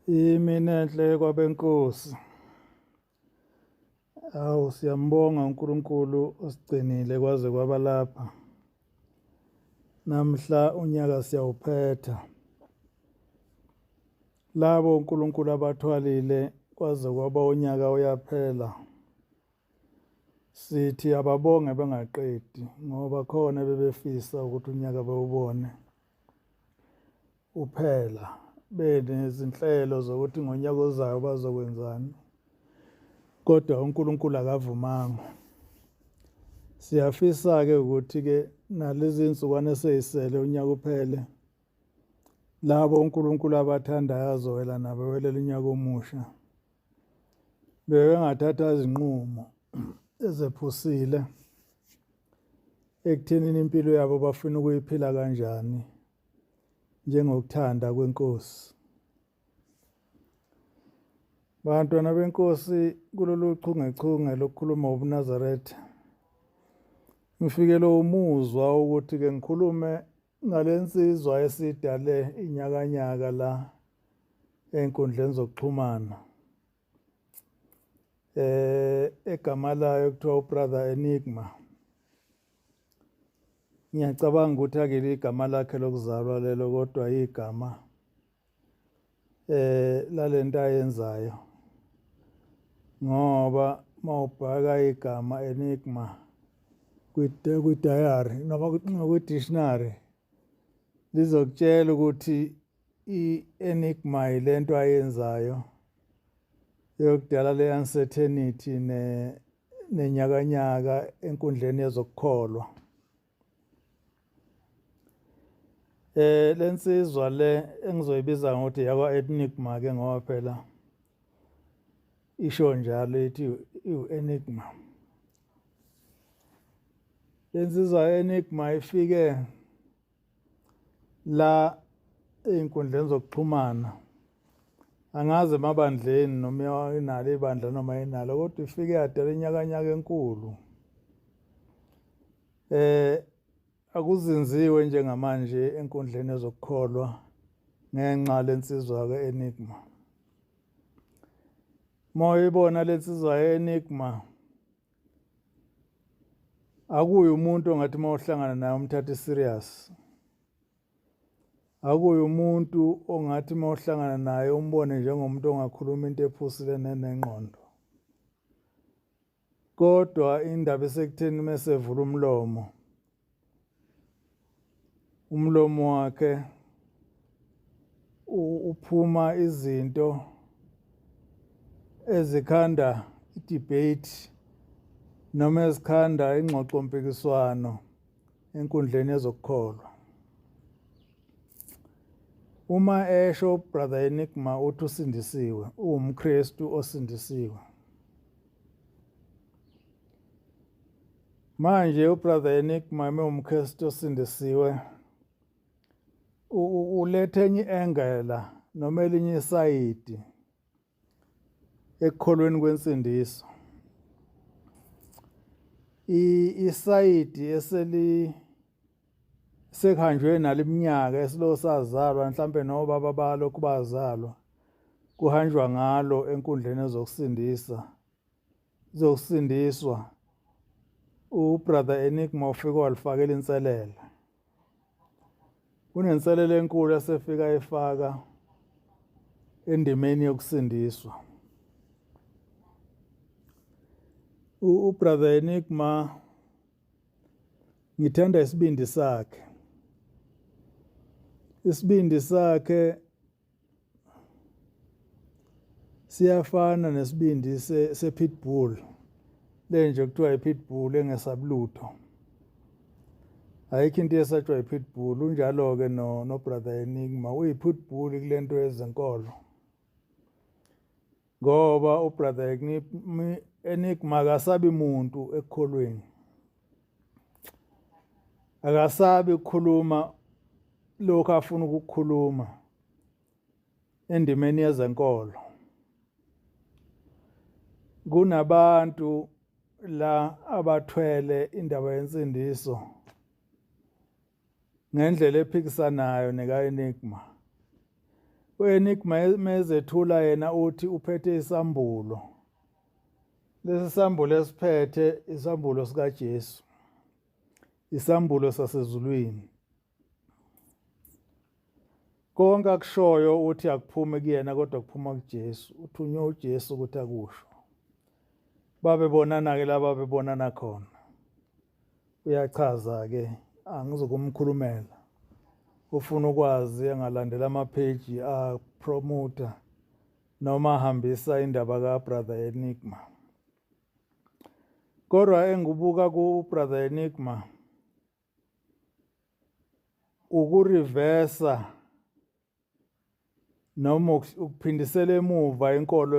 Imini enhle kwabenkosi. Awu siyambonga uNkulunkulu osigcinile kwaze kwaba lapha. Namhla unyaka siyawuphetha. Labo uNkulunkulu abathwalile kwaze kwaba unyaka uyaphela. Sithi ababonge bengaqedi ngoba khona bebefisa ukuthi unyaka bewubone uphela benezinhlelo zokuthi ngonyaka ozayo bazokwenzani kodwa uNkulunkulu akavumanga. Siyafisa-ke ukuthi-ke nalezi nsukwana eseyisele unyaka uphele labo uNkulunkulu abathandayo azowela nabo welela unyaka omusha. Bebengathatha izinqumo ezephusile ekuthenini impilo yabo bafuna ukuyiphila kanjani njengokuthanda kwenkosi. Bantwana benkosi kulolu chungechunge lokukhuluma ubuNazaretha ngifikelwe umuzwa ukuthi ke ngikhulume ngale nsizwa esidale inyakanyaka la ey'nkundleni zokuxhumana eh egama layo kuthiwa ubrother Enigma. Ngiyacabanga ukuthi akeli igama lakhe lokuzalwa lelo kodwa igama eh lalento ayenzayo ngoba mawubhaka igama Enigma kwi-diary noma kwi-dictionary lizokutshela ukuthi i-enigma yilento ayenzayo yokudala le uncertainty ne nenyakanyaka enkundleni yezokukholwa. Eh lensizwa le engizoyibiza ngokuthi yakwa Enigma ke ngoba phela isho njalo ithi iwu-Enigma. Lensizwa Enigma ifike la ey'nkundleni zokuxhumana angazi emabandleni noma inalo ibandla noma inalo kodwa ifike yadala inyakanyaka enkulu eh akuzinziwe njengamanje enkundleni yezokukholwa ngenxa lensizwa ke-Enigma. Uma uyibona lensizwa ye-Enigma akuye umuntu ongathi uma uhlangana naye umthathe serious. Akuye umuntu ongathi uma uhlangana naye umbone njengomuntu ongakhuluma into ephusile nenengqondo. Kodwa indaba isekutheni mesevula umlomo umlomo wakhe uphuma izinto ezikhanda i-debate noma ezikhanda ingxoxompikiswano enkundleni yezokukholwa. Uma esho brother Enigma uthi usindisiwe, uwumKristu osindisiwe. Manje ubrother Enigma umKristu osindisiwe ulethe enye i-angle noma elinye isayidi ekukholweni kwensindiso. Isayidi eseli sekuhanjwe nalo iminyaka esilo sazalwa mhlampe nobaba balokhu bazalwa kuhanjwa ngalo enkundleni ezokusindisa zokusindiswa ubrother Enigma ufike walifakela inselelo kunenselelo enkulu asefika efaka endimeni yokusindiswa ubrother Enigma ngithanda isibindi sakhe isibindi sakhe siyafana nesibindi se-pitbull le nje kuthiwa i-pitbull engesabi lutho ayikho into esatshwa i-pitbull unjalo-ke no, no brother Enigma uyi-pitbull kule nto yezenkolo ngoba ubrother Enigma akasabi muntu ekukholweni akasabi ukukhuluma lokhu afuna ukukhuluma endimeni yezenkolo kunabantu la abathwele indaba yensindiso ngendlela ephikisanayo neka-Enigma. U-Enigma mezethula yena uthi uphethe isambulo. Lesi sambulo esiphethe isambulo sikaJesu. Isambulo sasezulwini. Konke akushoyo uthi akuphume kuyena kodwa kuphuma kuJesu. Uthunywe uJesu ukuthi akusho. Babebonana-ke laba bebonana khona. Uyachaza-ke angizokumkhulumela. Ufuna ukwazi angalandela amapheji apromota noma ahambisa indaba ka-Brother Enigma. Kodwa engubuka ku-Brother Enigma ukurivesa noma ukuphindisela emuva inkolo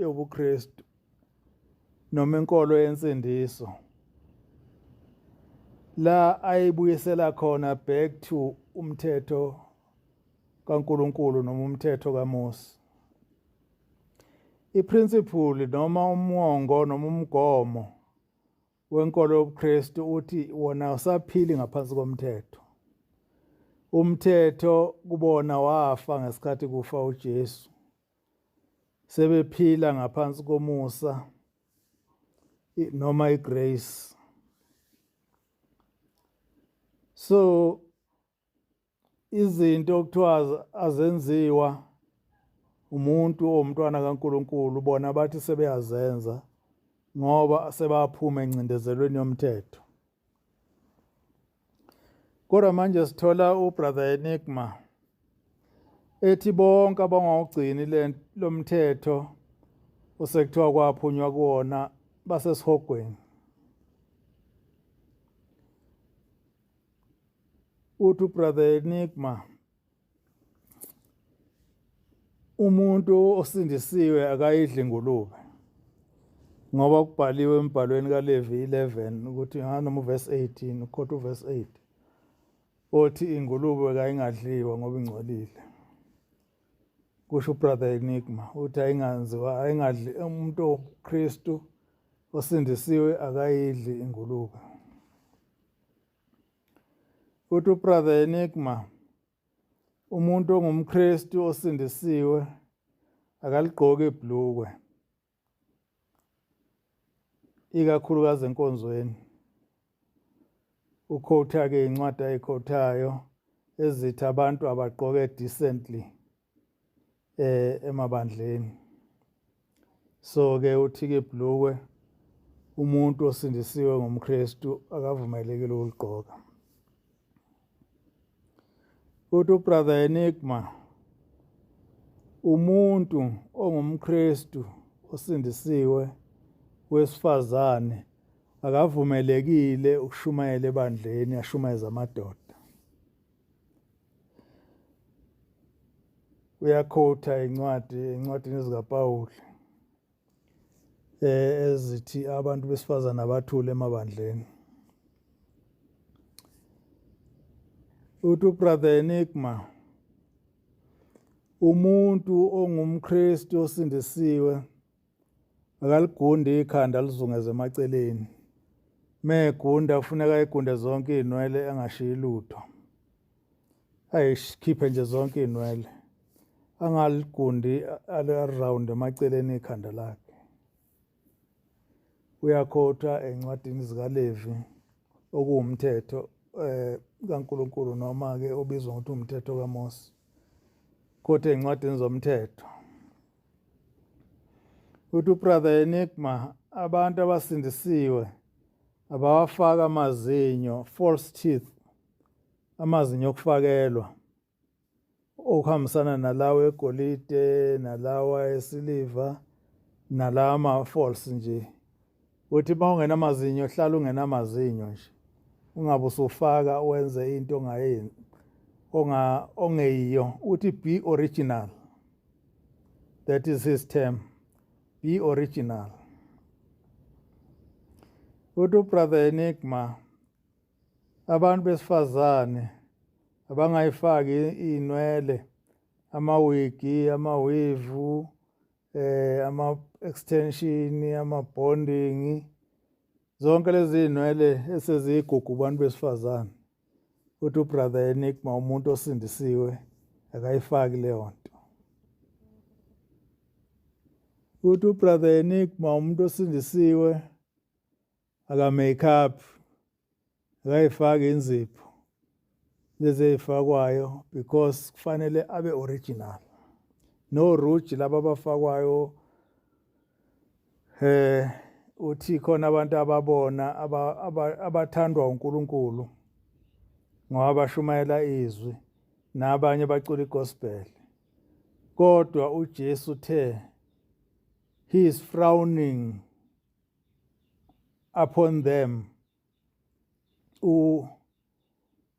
yobuKristu noma inkolo yensindiso la ayibuyisela khona back to umthetho kaNkuluNkulu noma umthetho kaMose. Iprinciple noma umwongo noma umgomo wenkolo yobuKristu uthi wona awusaphili ngaphansi komthetho. Umthetho kubona wafa ngesikhathi kufa uJesu. Sebephila ngaphansi komusa noma igrace. So izinto okuthiwa azenziwa umuntu owumntwana kaNkuluNkulu bona bathi sebeyazenza ngoba sebaphuma encindezelweni yomthetho. Kodwa manje sithola uBrother Enigma ethi bonke abangawugcini lo mthetho osekuthiwa kwaphunywa kuwona basesihogweni. Uthi uBrother Enigma umuntu osindisiwe akayidli ingulube ngoba kubhaliwe embhalweni kaLevi 11 ukuthi noma uverse 18 ukhotha uverse 8 othi ingulube kayingadliwa ngoba ingcolile. Kusho uBrother Enigma uthi ayinganziwa ayingadli umuntu oKristu osindisiwe akayidli ingulube. Uthi uBrother Enigma umuntu ongumKristu osindisiwe akaligqoki ibhlukwe ikakhulukazi enkonzweni. Ukhotha-ke incwadi ayikhothayo ezithi abantu abagqoke decently emabandleni. So ke uthi ke ibhlukwe umuntu osindisiwe ngumKristu akavumelekile ukuligqoka. Uthi uBrother Enigma umuntu ongumKristu osindisiwe wesifazane akavumelekile ukushumayela ebandleni ashumayeze amadoda. Uyakhotha incwadi encwadini zikaPawuli ezithi abantu besifazane abathule emabandleni. Uthi uBrother Enigma umuntu ongumKristu osindisiwe akaligundi ikhanda lizungeze emaceleni. Megunda kufuneka egunde zonke izinwele engashiyi lutho. Ayikhiphe nje zonke izinwele. Angaligundi aliround emaceleni ikhanda lakhe. Uyakhotha encwadini zikaLevi okuwumthetho kaNkuluNkulu noma ke obizwa ngokuthi umthetho kaMose. Kodwa encwadini zomthetho uthi uBrother Enigma abantu abasindisiwe abawafaka amazinyo false teeth amazinyo okufakelwa okuhambisana nalawo egolide nalawa esiliva nalawa ama-false nje. Uthi uma ungenamazinyo hlala ungenamazinyo nje, ungabe usufaka wenze into ongayenzi ongeyiyo. Uthi be original, that is his term, be original. Uthi uBrother Enigma abantu besifazane abangayifaki iy'nwele, amawigi, amawevu, ama extension, ama bonding, zonke lezi zinwele eseziyigugu kubantu besifazane. Uthi uBrother Enigma umuntu osindisiwe akayifaki leyo nto. Uthi ubrother Enigma umuntu osindisiwe aka make up, akayifaki inzipho lezi ey'fakwayo because kufanele abe original. No rouge laba abafakwayo. Uthi khona abantu ababona abathandwa uNkulunkulu ngoba bashumayela izwi nabanye bacula igospel, kodwa uJesu uthe he is frowning upon them,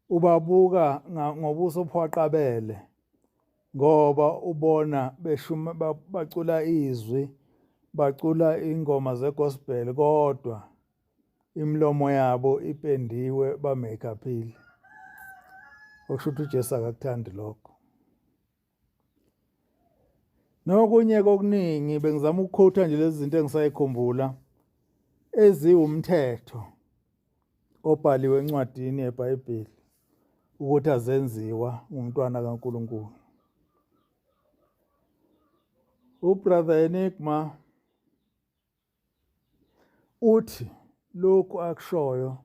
ubabuka ngobuso obuhwaqabele ngoba ubona beshuma bacula izwi, bacula ingoma zegospel, kodwa imilomo yabo ipendiwe, ba-make-uphile. Okusho ukuthi uJesu akakuthandi lokho. Nokunye kokuningi bengizama ukukhotha nje lezi zinto engisayikhumbula eziwumthetho obhaliwe encwadini yeBhayibheli ukuthi azenziwa ngumntwana kaNkulunkulu. UBrother Enigma uthi lokhu akushoyo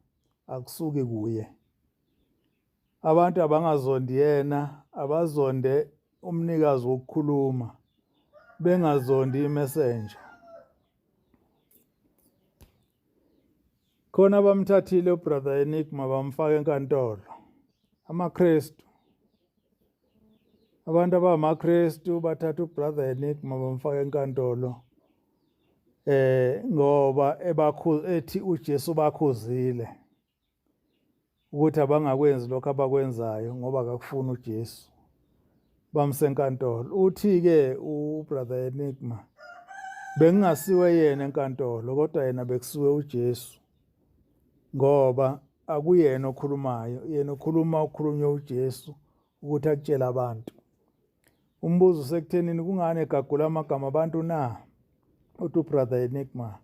akusuki kuye. Abantu abangazondi yena, abazonde umnikazi wokukhuluma, bengazondi imessenger. Khona bamthathile uBrother Enigma bamfaka enkantolo. AmaKristu, abantu abangamaKristu bathatha uBrother Enigma bamfaka enkantolo ngoba ebakhu ethi uJesu bakhuzile ukuthi abangakwenzi lokho abakwenzayo ngoba akakufuni uJesu. Bamsenkantolo. Uthi-ke uBrother Enigma, bengingasiwe yena enkantolo kodwa yena bekusiwe uJesu, ngoba akuyena okhulumayo, yena ukhuluma okukhulunywe uJesu ukuthi akutshele abantu. Umbuzo usekuthenini kungani egagula amagama abantu na? Uthi uBrother Enigma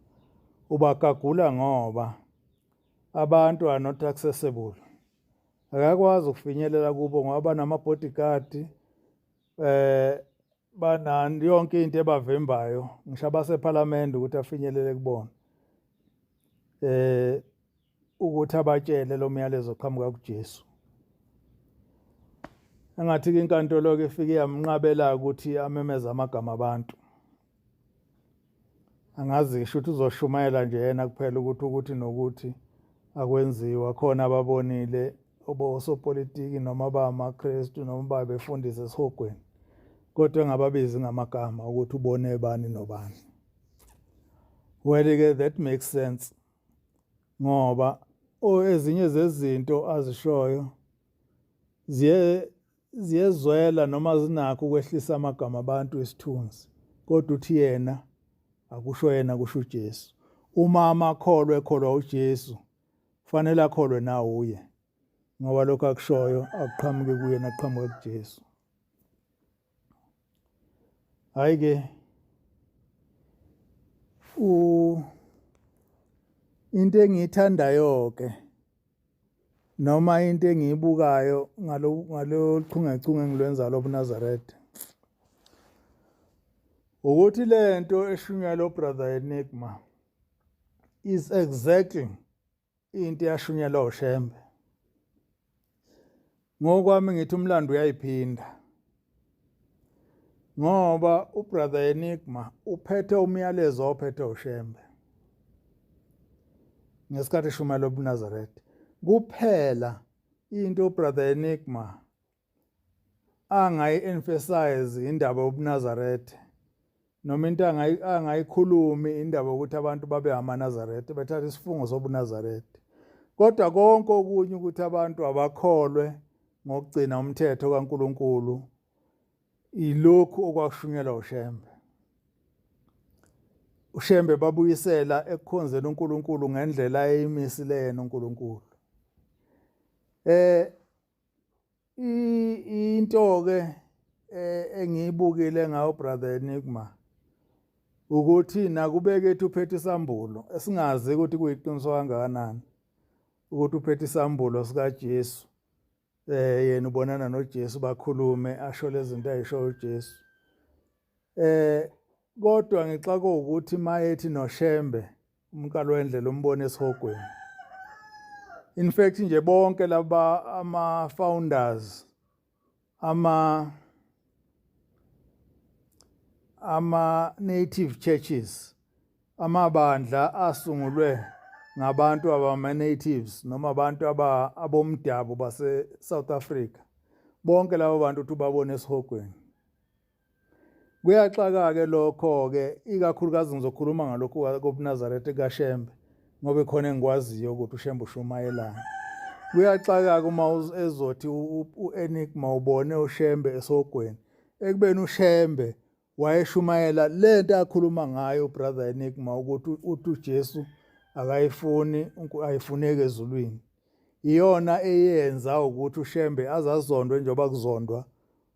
ubagagula ngoba abantu are not accessible, akakwazi ukufinyelela kubo ngoba banama-bodyguard, banani yonke into ebavimbayo, ngisho abasephalamende ukuthi afinyelele kubona ukuthi abatshele lo myalezo oqhamuka kuJesu. Engathi ke inkantolo ke ifike yamnqabela ukuthi amemeze amagama abantu. Angazi ngisho ukuthi uzoshumayela nje yena kuphela ukuthi nokuthi akwenziwa khona ababonile obosopolitiki noma bamaKristu noma babefundisa esihogweni, kodwa engababizi ngamagama ukuthi ubone bani nobani. Well ke that makes sense, ngoba ezinye zezinto azishoyo ziye ziyezwela noma zinakho ukwehlisa amagama abantu isithunzi, kodwa uthi yena akusho yena, kusho uJesu. Uma amakholwa ekholwa uJesu, kufanele akholwe nawuye, ngoba lokho akushoyo akuqhamuki kuyena, kuqhamuka kuJesu. Hayi ke, u into engiyithandayo ke noma into engiyibukayo ngalo ngalo chungechunge engilwenza lobuNazaretha ukuthi lento eshunyayelwa brother Enigma is exactly into eyashunyelwa uShembe. Ngokwami ngithi umlando uyayiphinda, ngoba ubrother Enigma uphethe umyalezo ophethe uShembe ngesikhathi eshumayela ubuNazaretha. Kuphela into ubrother Enigma angayi-emphasize indaba yobuNazaretha, noma into angayikhulumi indaba yokuthi abantu babe amaNazaretha, bethatha isifungo sobuNazaretha, kodwa konke okunye ukuthi abantu abakholwe ngokugcina umthetho kaNkulunkulu ilokhu okwakushunyelwa uShembe. UShembe babuyisela ekukhonzeni uNkulunkulu ngendlela ayeyimisile yena uNkulunkulu. Into ke engiyibukile ngawo brother Enigma ukuthi nakubeke ethi uphethe isambulo esingazi ukuthi kuyiqiniso kangakanani, ukuthi uphethe isambulo sikaJesu, yena ubonana noJesu bakhulume, asho lezi zinto ayisho uJesu. Kodwa ngixakwe ukuthi mayethi noShembe umqalo wendlela umbone esihogweni. In fact nje bonke laba ama founders ama native churches, amabandla asungulwe ngabantu abama natives noma abantu aba abomdabu base South Africa, bonke labo bantu uthi ubabone esihogweni. Kuyaxaka-ke lokho-ke, ikakhulukazi ngizokhuluma ngalokhu kobuNazaretha kaShembe ngoba ikhona engikwaziyo ukuthi uShembe ushumayelani. Kuyaxaka-ke uma ezothi u-Enigma ubone uShembe esogweni, ekubeni uShembe wayeshumayela lento akhuluma ngayo uBrother Enigma ukuthi uthi uJesu akayifuni, ayifuneki ezulwini. Iyona eyenza ukuthi uShembe azazondwe njengoba kuzondwa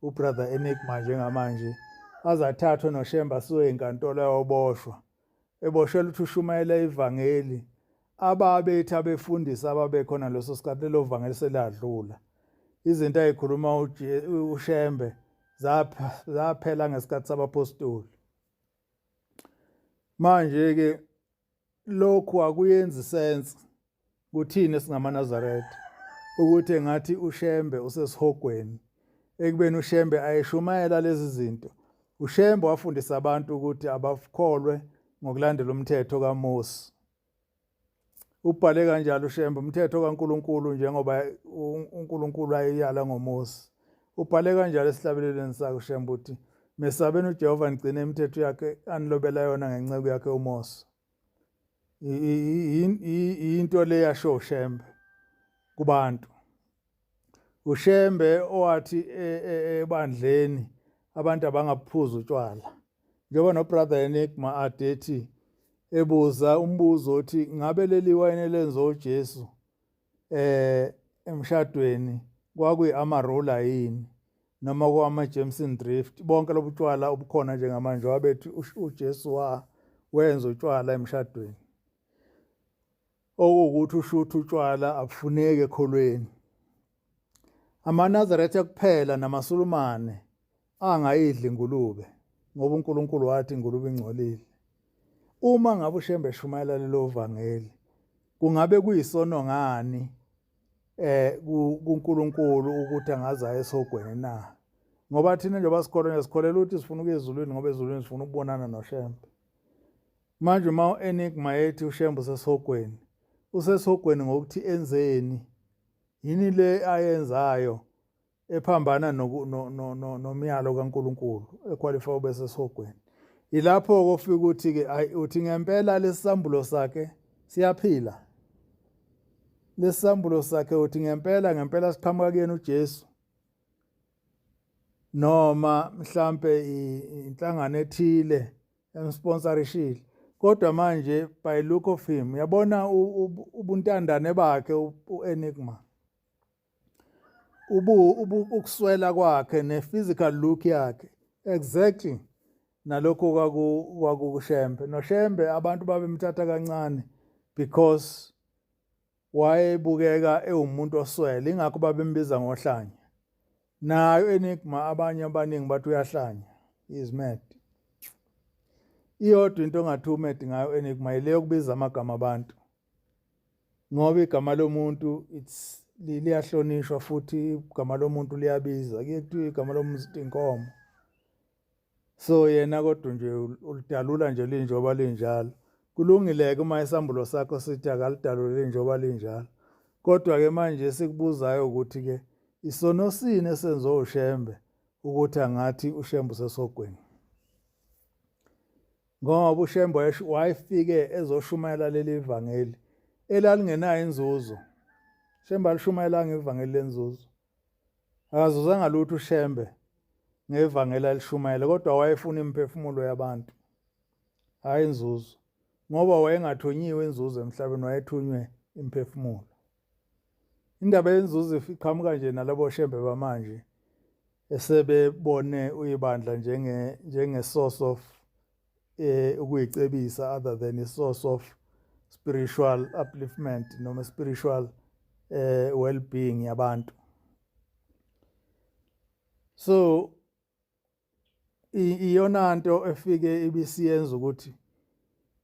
uBrother Enigma njengamanje, azathathwe noShembe asiwe enkantolo ayoboshwa, eboshelwa ukuthi ushumayela ivangeli ababethi abefundisi ababekhona leso sikhathi lelo vangeli seladlula. Izinto ayikhuluma uShembe zaphela ngesikhathi sabapostoli. Manje-ke lokhu akuyenzi sense kuthina esingamaNazaretha ukuthi engathi uShembe usesihogweni, ekubeni uShembe ayeshumayela lezi zinto. UShembe wafundisa abantu ukuthi abakholwe ngokulandela umthetho kaMose. Ubhale kanjalo uShembe umthetho kaNkulunkulu njengoba uNkulunkulu ayeyala ngoMose. Ubhale kanjalo esihlabelelweni sakhe uShembe uthi, mesabeni uJehova nigcine imithetho yakhe anilobela yona ngenceku yakhe uMose. Into le yasho uShembe kubantu. UShembe owathi ebandleni abantu abangaphuza utshwala. Njengoba noBrother Enigma adethi ebuza umbuzo othi ngabe leli wayini elenziwa uJesu emshadweni kwakuyi Amarula yini noma kwama Jameson Drift, bonke lobutshwala obukhona njengamanje, wabethi uJesu wa wenza utshwala emshadweni, okuwukuthi ushutha utshwala abufuneki ekholweni. AmaNazaretha kuphela namaSulumane angayidli ingulube ngoba uNkulunkulu wathi ingulube ingcolile. Uma ngabe uShembe eshumayela lelo vangeli, kungabe kuyisono ngani kuNkulunkulu ukuthi angaze aye esihogweni na? Ngoba thina njengoba sikholwa nje sikholelwa ukuthi sifuna ukuya ezulwini, ngoba ezulwini sifuna ukubonana noShembe. Manje uma u-Enigma ethi uShembe usesihogweni, usesihogweni ngokuthi enzeni? Yini le ayenzayo ephambana nomyalo kaNkulunkulu equalify ube sesihogweni? Ilapho kofika ukuthi ke ayi, uthi ngempela lesisambulo sakhe siyaphila, lesisambulo sakhe uthi ngempela ngempela siqhamuka kuyena uJesu, noma mhlambe inhlangano ethile emsponsorishile. Kodwa manje by look of him, uyabona ubuntandane bakhe uEnigma, ubu ukuswela kwakhe ne-physical look yakhe exactly nalokho kwakukuShembe. NoShembe abantu babemthatha kancane because wayebukeka ewumuntu oswele, ingakho babembiza ngohlanya. Nayo Enigma abanye abaningi bathi uyahlanya, is mad. Iyodwa into ongathi umad ngayo Enigma ile yokubiza amagama abantu, ngoba igama lomuntu it's liyahlonishwa futhi igama lomuntu liyabiza, kuye kuthiwe igama lomuntu inkomo. So yena kodwa nje ulidalula nje linjengoba linjalo. Kulungile-ke uma isambulo sakho sithi akalidalule linjengoba linjalo, kodwa-ke manje sikubuzayo ukuthi-ke isono sini esenziwa uShembe ukuthi angathi uShembe usesogweni? Ngoba uShembe wayefike ezoshumayela leli vangeli elalingenayo inzuzo. Shembe alishumayelanga ivangeli lenzuzo, akazuzanga lutho uShembe ngevangeli alishumayela, kodwa wayefuna imiphefumulo yabantu, hhayi inzuzo, ngoba wayengathunyiwe inzuzo emhlabeni, wayethunywe imiphefumulo. Indaba yenzuzo iqhamuka nje nalabo Shembe bamanje esebebone uyibandla njenge source of ukuyicebisa other than a source of spiritual upliftment noma spiritual well-being yabantu. So Iyona nto efike ibisiyenza ukuthi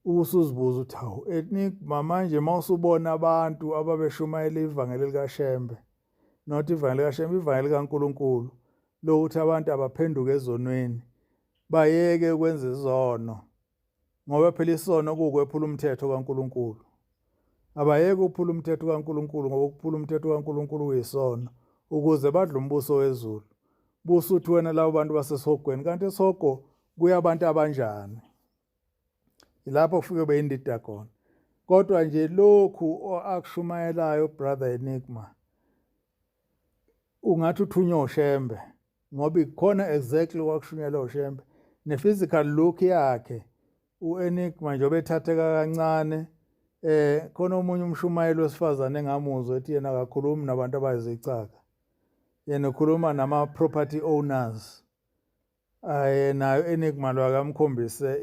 usuzibuza ukuthi hawu Enigma, manje mawusubona abantu ababeshumayela ivangeli likaShembe, not ivangeli likaShembe, ivangeli likaNkulunkulu lokuthi abantu abaphenduke ezonweni, bayeke ukwenza izono, ngoba phela isono kuwukwephula umthetho kaNkulunkulu. Abayeke ukuphula umthetho kaNkulunkulu, ngoba ukuphula umthetho kaNkulunkulu kuyisono, ukuze badle umbuso wezulu. Busuthi wena labo bantu basesihogweni, kanti esihogo kuya abantu abanjani? Ilapho kufike beyindida khona. Kodwa nje lokhu akushumayelayo brother Enigma, ungathi uthunywa uShembe, ngoba ikhona exactly okwakushunyelwa uShembe, ne-physical look yakhe u-Enigma njengoba ethatheka kancane. Khona omunye umshumayeli wesifazane engamuzwa ethi yena akakhulumi nabantu abayizicaka, yena ukhuluma nama-property owners. Aye nayo Enigma lo akamkhombise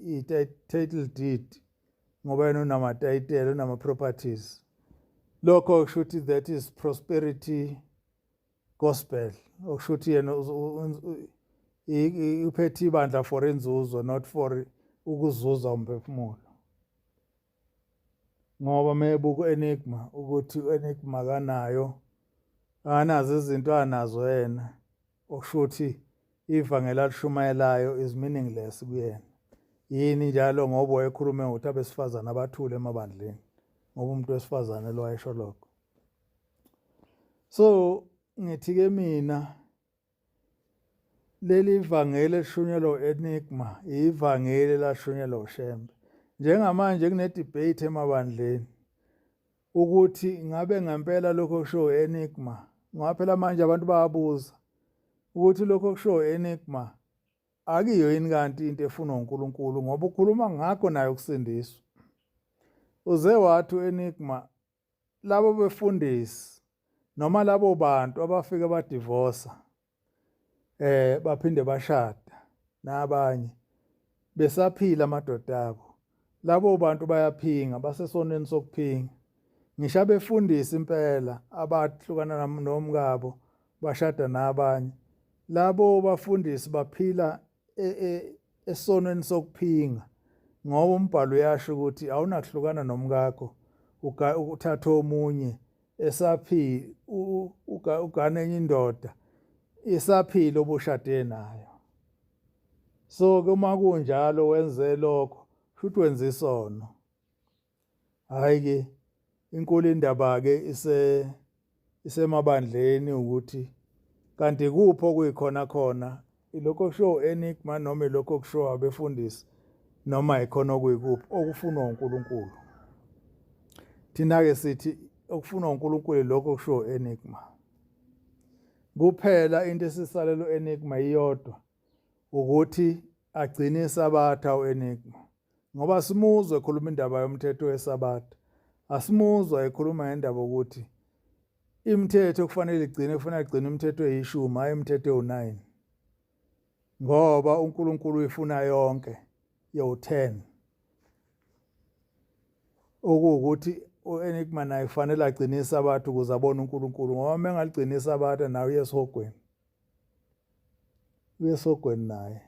i-title deed, ngoba yena unamatayitela, unama-properties. Lokho kusho ukuthi that is prosperity gospel, okusho ukuthi yena uphethe ibandla for inzuzo, not for ukuzuza umphefumulo. Ngoba mebuka u-Enigma ukuthi u-Enigma kanayo, akanazo izinto anazo yena, okusho ukuthi ivangeli alishumayelayo is meaningless kuyena. Yini njalo? Ngoba wayekhulume ngokuthi abesifazane abathule emabandleni, ngoba umuntu wesifazane lo wayesho lokho. So ngithi-ke mina leli vangeli elishunyelwa u-Enigma ivangeli elashunyelwa uShembe. Njengamanje kune-debate emabandleni ukuthi ngabe ngempela lokho okushiwo u-Enigma, ngoba phela manje abantu bayabuza ukuthi lokho okushiwo u-Enigma akuyiyo yini kanti into efunwa uNkulunkulu, ngoba ukhuluma ngakho naye ukusindiswa. Uze wathi u-Enigma labo befundisi noma labo bantu abafike badivosa baphinde bashada nabanye besaphila amadoda abo, labo bantu bayaphinga, basesonweni sokuphinga. Ngisho abefundisi impela abahlukana nomkabo bashada nabanye, labo bafundisi baphila esonweni sokuphinga, ngoba umbhalo uyasho ukuthi awunakuhlukana nomkakho uthathe omunye esaphila, ugane enye indoda isaphila obushade nayo. So ke uma kunjalo wenze lokho, shuthi wenza isono. Hayi ke, inkulu indaba ke ise isemabandleni ukuthi kanti kuphi okuyikhona khona, ilokho okushiwo Enigma noma ilokho okushiwo abefundisi, noma ikhona okuyikuphi okufunwa uNkulunkulu. Thina ke sithi okufunwa uNkulunkulu ilokho okushiwo Enigma kuphela. Into esisalelo Enigma iyodwa, ukuthi agcine iSabatha uEnigma, ngoba simuzwe ekhuluma indaba yomthetho weSabatha, asimuzwa ekhuluma ngendaba ukuthi imithetho kufanele igcine, kufanele agcine imithetho eyishumi, hayi imithetho ewu-9, ngoba uNkulunkulu uyifuna yonke yowu-10. Okuwukuthi u-Enigma naye kufanele agcine iSabatha ukuze abone uNkulunkulu, ngoba uma engaligcina iSabatha naye uye esihogweni, uye esihogweni naye.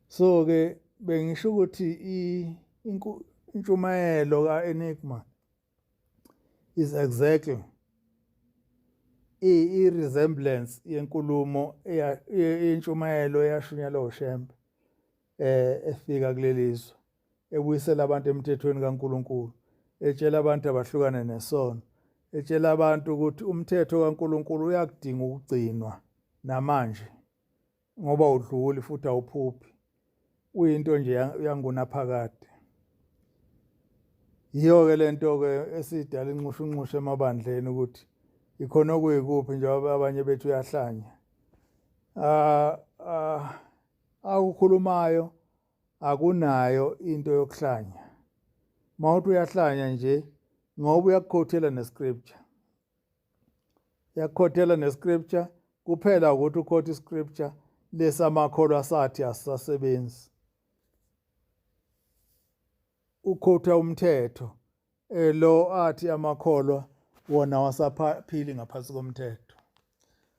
So ke bengisho ukuthi intshumayelo ka-Enigma is exactly i-resemblance yenkulumo yentshumayelo eyashunyelwa uShembe efika kulelizwe, ebuyisela abantu emthethweni kaNkuluNkulu, etshela abantu abahlukane nesono, etshela abantu ukuthi umthetho kaNkuluNkulu uyakudinga ukugcinwa namanje, ngoba udluli futhi awuphuphi, uyinto nje yangunaphakade. Yiyo-ke le nto-ke esidala inxushunxushu emabandleni ukuthi ikhona okuyikuphi, njengoba abanye bethu uyahlanya. Akukhulumayo akunayo into yokuhlanya. Mawuthi uyahlanya nje, ngoba uyakukhothela nescripture, yakukhothela nescripture kuphela, ukuthi ukhotha iscripture lesamakholwa sathi asisasebenzi, ukhotha umthetho lo athi amakholwa wona wasaphili ngaphansi komthetho.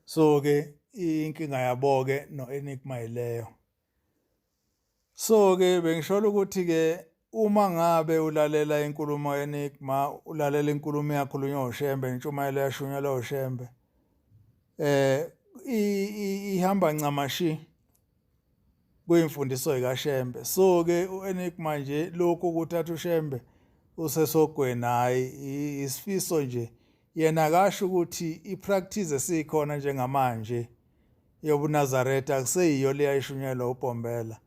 So ke Inkinga yabo ke no-Enigma yileyo. So ke bengisholo ukuthi ke uma ngabe ulalela inkulumo Enigma, ulalela inkulumo eyakhulunywa uShembe, intshumayelo eyashunyelwa uShembe, ihamba ncamashi kuyimfundiso kaShembe. So ke uEnigma nje lokhu ukuthatha uShembe usesogweni, hayi, isifiso nje. Yena akasho ukuthi ipractice esikhona njengamanje yobuNazaretha akuseyiyo leyayishunyelwa uBhombela,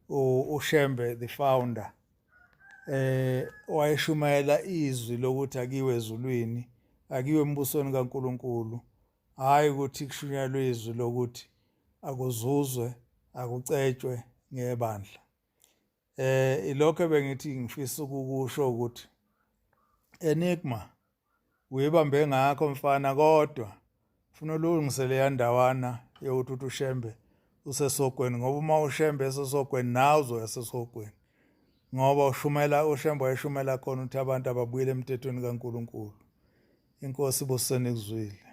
uShembe the founder. Wayeshumayela izwi lokuthi akiwe ezulwini, akiwe embusweni kaNkuluNkulu, hayi ukuthi kushunyelwe izwi lokuthi akuzuzwe, akucetshwe ngebandla. Ilokho ebengithi ngifisa ukukusho ukuthi Enigma uyibambe ngakho mfana, kodwa ufuna ulungise leya ndawana yokuthi uthi uShembe usesogweni, ngoba uma uShembe esesogweni nawe uzoya sesogweni, ngoba ushumela uShembe wayeshumela khona ukuthi abantu ababuyele emthethweni kaNkuluNkulu. Inkosi ibusene kuzwile.